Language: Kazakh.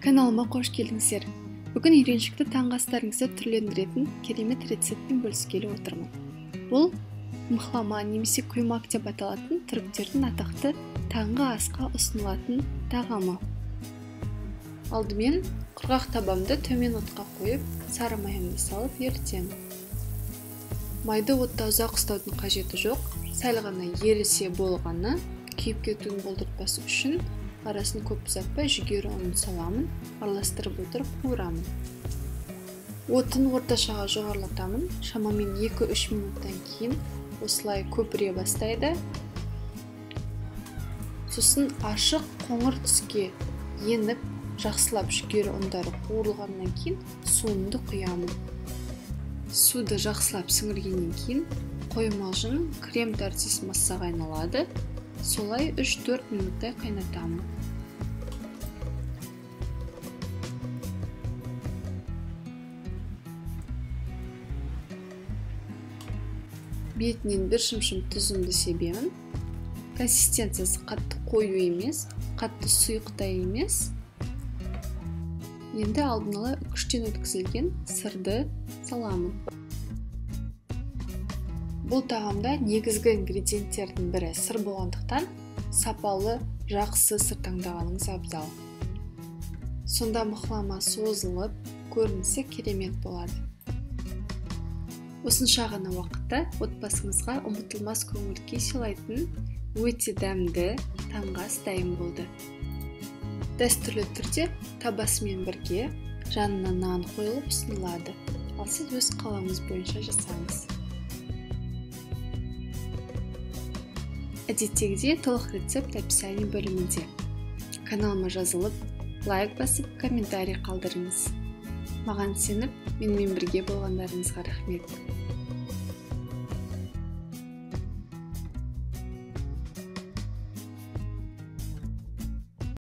Каналыма қош келдіңіздер. Бүгін үйреншікті таңғы астарыңызды түрлендіретін керемет рецептпен бөліскелі отырмын. Бұл мыхлама немесе куймак деп аталатын түріктердің атақты таңғы асқа ұсынылатын тағамы. Алдымен құрғақ табамды төмен отқа қойып, сары майымды салып ерітемін. Майды отта ұзақ ұстаудың қажеті жоқ, сәл ғана ерісе болғаны, күйіп кетуін болдыртпас үшін арасын көп ұзатпай жүгері ұнын саламын, араластырып отырып қуырамын. Отын орташаға жоғарылатамын, шамамен 2-3 минуттан кейін осылай көпіре бастайды. Сосын ашық қоңыр түске еніп, жақсылап жүгері ұндары қуырылғаннан кейін суымды құямын. Суды жақсылап сіңіргеннен кейін қоймалжың крем тәріздес массаға айналады. Солай 3-4 минуттай қайнатамын. Бетінен бір шымшым тұзымды себемін. Консистенциясы қатты қою емес, қатты сұйық та емес. Енді алдын ала үкіштен өткізілген сырды саламын. Бұл тағамда негізгі ингредиенттердің бірі сыр болғандықтан сапалы, жақсы сыр таңдағаныңыз абзал. Сонда мыхлама созылып, көрінісі керемет болады. Осынша ғана уақытта отбасыңызға ұмытылмас көңіл күй сыйлайтын өте дәмді таңғы ас дайын болды. Дәстүрлі түрде табасымен бірге жанына нан қойылып ұсынылады. Ал сіз өз қалауыңыз бойынша жасаңыз. Әдеттегідей толық рецепт описание бөлімінде. Каналыма жазылып, лайк басып, комментарий қалдырыңыз. Маған сеніп, менімен бірге болғандарыңызға рахмет.